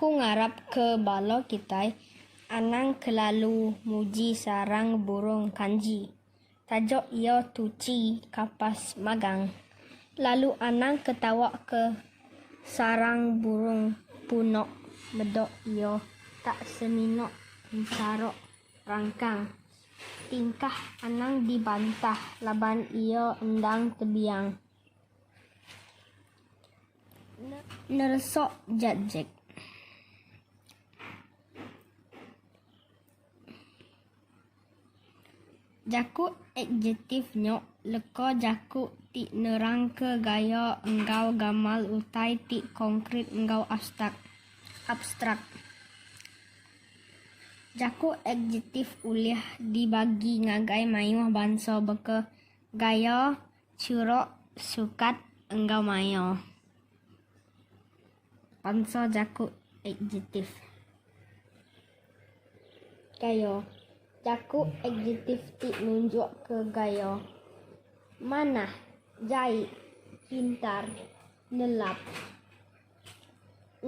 Aku ngarap ke bala kitai anang kelalu muji sarang burung kanji taja iya tuchi kapas magang lalu anang ketawa ke sarang burung punok meda iya tak semina ensarok rangkang. Tingkah anang dibantah laban iya endang tebiang. Neresok jat Jack. Jaku adjektif nya leka jaku ti nerangka gaya enggau gamal utai ti konkrit enggau abstrak. Jaku adjektif ulih dibagi ngagai mayuh bansa baka gaya, Churok, sukat enggau maya. Bansa jaku adjektif. Gaya. Jaku adjektif ti nunjukka gaya. Manah, jai, pintar, nelap.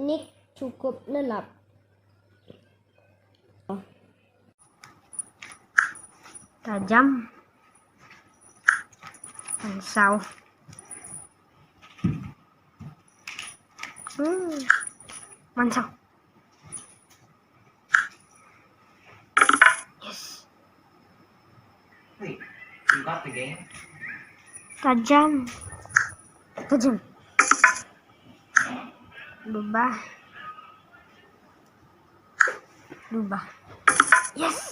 Nick chukup nelap. Tajam. Mansau. Hmm. Mansau. Yes. Wait, you got the game? Tajam. Tajam. Lubah. Lubah. Yes.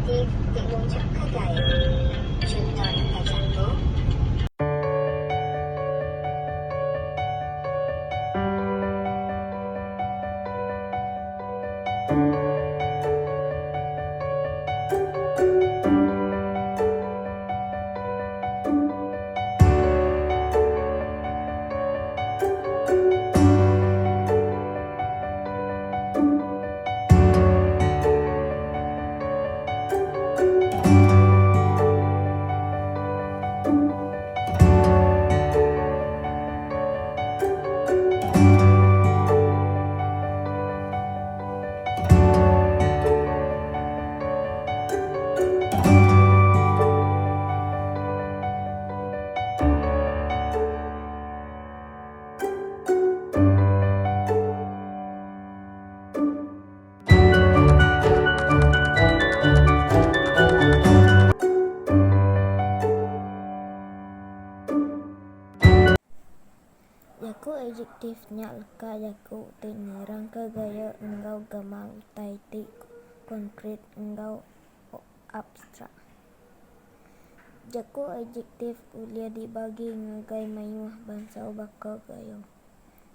adjektif ti nunjukka gaya. Chunto leka jaku. Jaku adjektif nya leka jaku ti nerangka gaya enggau gamal utai ti konkrit enggau abstrak. Jaku adjektif ulih dibagi ngagai mayuh bansa baka gaya,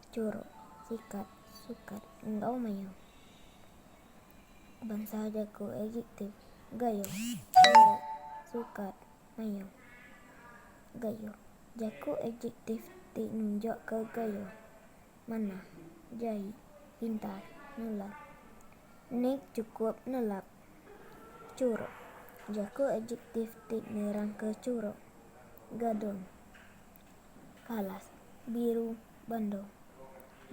churuk, sikat, sukat enggau mayuh. Bansa jaku adjektif gaya, churuk, sukat, mayuh. Gaya. Jaku adjektif ti nunjukka gaya. Manah, jai, pintar, nelap. Nik chukup nelap. Churuk. Jaku adjektif ti nerangka churuk. Gadung. Kalas, biru, bandung.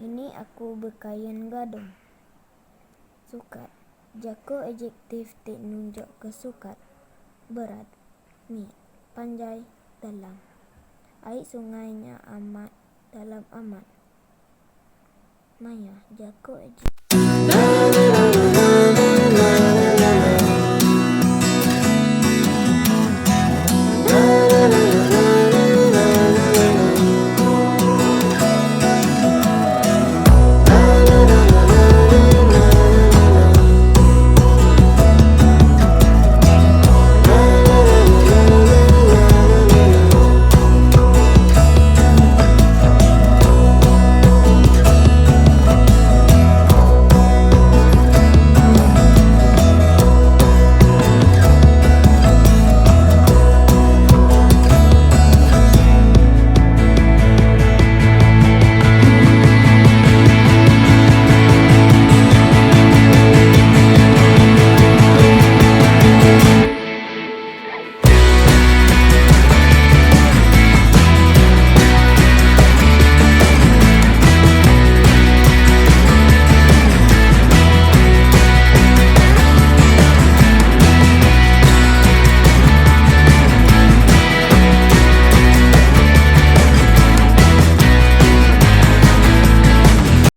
Ini aku bekain gadung. Sukat. Jaku adjektif ti nunjukka sukat. Berat. Mit, panjai, dalam. Ai sungai nya amat dalam amat. Maya jaku adjektif.